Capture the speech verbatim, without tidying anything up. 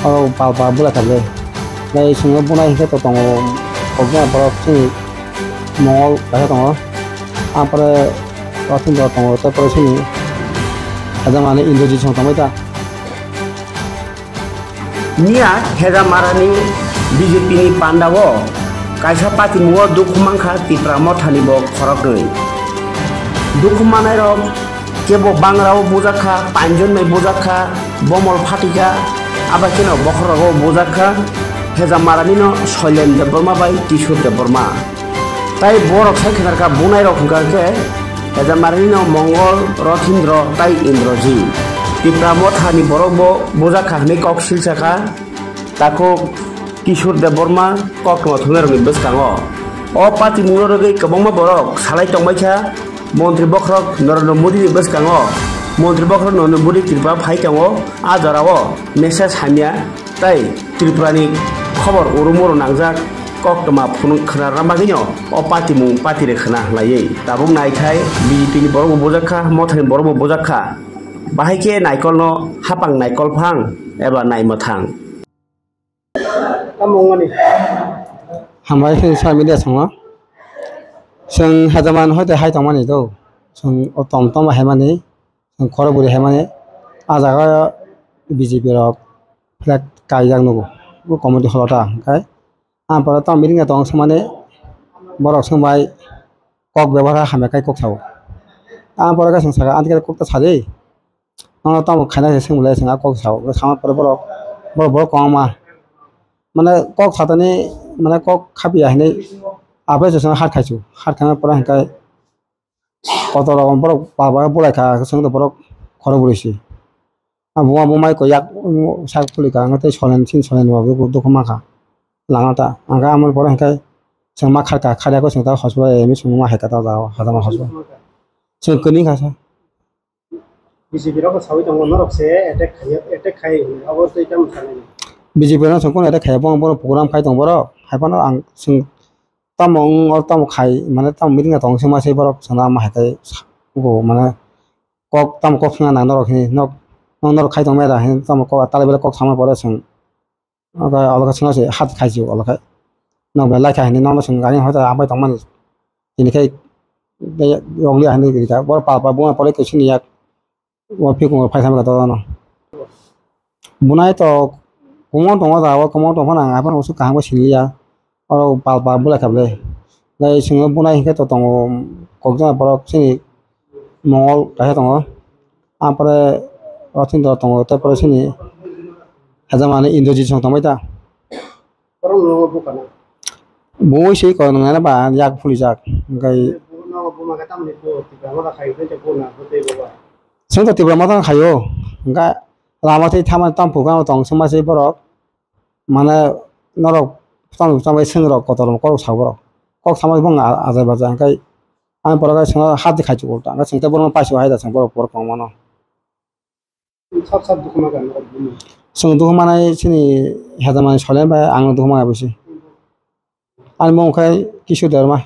Oro pal pal bwlai kha ble. Bai chwngno bunai hinkhe to tongo, kokjana borok chini Mongol kaisa tongo. Ampore Rotindra tongo, tei pore chini Hajamani Indrajit song tongbai ta. Miya Hejamarani B J P ni pandao kaisa patimungo dukhu mankha Tipra Mothani bo khoroknwi. Dukhu manairok kebo bangrao bujakha, painjon bai bujakha, bomol phatikha, aba kheno bokhorogo bujakha, Hejamarani no Soilen Debbarma bai Kishore Debbarma. Tai borok sai khnarkha bunai rok hwnkha khe Hejamarani no Mongol, Rothindro tai Indroji. Tipra Mothani borok bo bujakha hwnwi kok silsakha. Takhuk Kishore Debbarma koktwma thumnairokni bwskango o patimungno rwgwi kwbangma borok salai tongbaikha. Montri bokhorok Narendra Modini bwskango, Montri bokhorok Narendra Modi Tripura phai tongo, a jorao message hamya tei Tripurani khobor urumoro nangjak koktwma phunuk khna rwna bagwino o patimung patire khna hlaiwi. Tabuk naithai B J P ni borokbo bujakha, Mothani borokbo bujakha. Bahai khe naikolno hapang naikol phang eba naimwthang. Tamo wngmani? Hambai khe sa media songo. Chwng Hejaman hoite hai tongmani do. Chwng o tom tom haimani, chwng khorok bwrwi haimani. A jaga B J P rok flag kaijak nugo. O committee holo ta, hwnkhe. Ang pore tamo meeting tong swngmani, borok swngbai kok bebhar hamya khai kok sao. Ang pore khe chwng sakha, "Anti kok ta sadi." Nono tamo khaina se swng belai chwng a kok sao. Sama pore borok, borok, borok kwbangma. Mane kok satani, mane kok khapiya hinwi aphai se chwng hat khaisu. Hat khaina pore hwnkhe kotor rok borok pal bai bulai kha, chwng borok khorok bwrwi se. A buma bumai ko yak sak puli ka, tei solen sin solen bo dukhu ma kha. Lama ta, ang khe amo pore hwnkhe chwng ma kharka, kharya khe chwng ta hospital emi chwng ma hai kha ta jao, hajama hospital. Chwng kwni kha sa. B J P rok sawi tongo, norok se attack khai, attack khai hwnwi, abo tei tamo sanai. B J P no chwng kono attack khaiya, bono, bono program khai tong borok, hai phano ang chwng tamo wng, oro tamo khai, mane tamo meeting tong sima se borok chwng ma hai khe, mane kok tamo kok swngna nang norok hini, nok, nok norok khai tong mera hini, tamo kok talai belai kok sama pore chwng. Oke, olo khe chwngno se hat khai si olo khe. Nok belai kha hini, nokno chwng gari hoita apai tongmani. Tini khai yokli hini rika, boro pal pal buma pore khe sini yak. O phikung phai thangma to no. Bunai to kumon tongo da, o kumon tong phano ang aphano usuk kaham khe siliya. Oro pal pal bulai kha ble. Lai swngo bunai hinkhe to tongo kokjana borok chini Mongol kaisa tongo. Ampore Rotindra tongo, tei pore chini Hajamani Indrajit song tongbai ta. Borok no bukana. Bui se ko nang nana ba yak phuli jak. Hingkai. Nogo buma khe tamni bo Tipra Motha khai hwnkhe bo na bo tei bo ba. Chwng to Tipra Motha khaio. Hingka lama tei thama tam phukano tong sima se borok. Mane norok tam tam bai seng rok kotor korok sa borok. Kok sama bong ajai bajai hingkai. Ani pora kai sengno hati khai chukur ta. Hingka sengte borok paisa hai da seng borok borok kong mano. Sab sab dukhu ma kha norok bini. Chwng dukhu manai chini Hajamani Solen bai ang dukhu ma bai se. Ani mung khai Kisu Derma.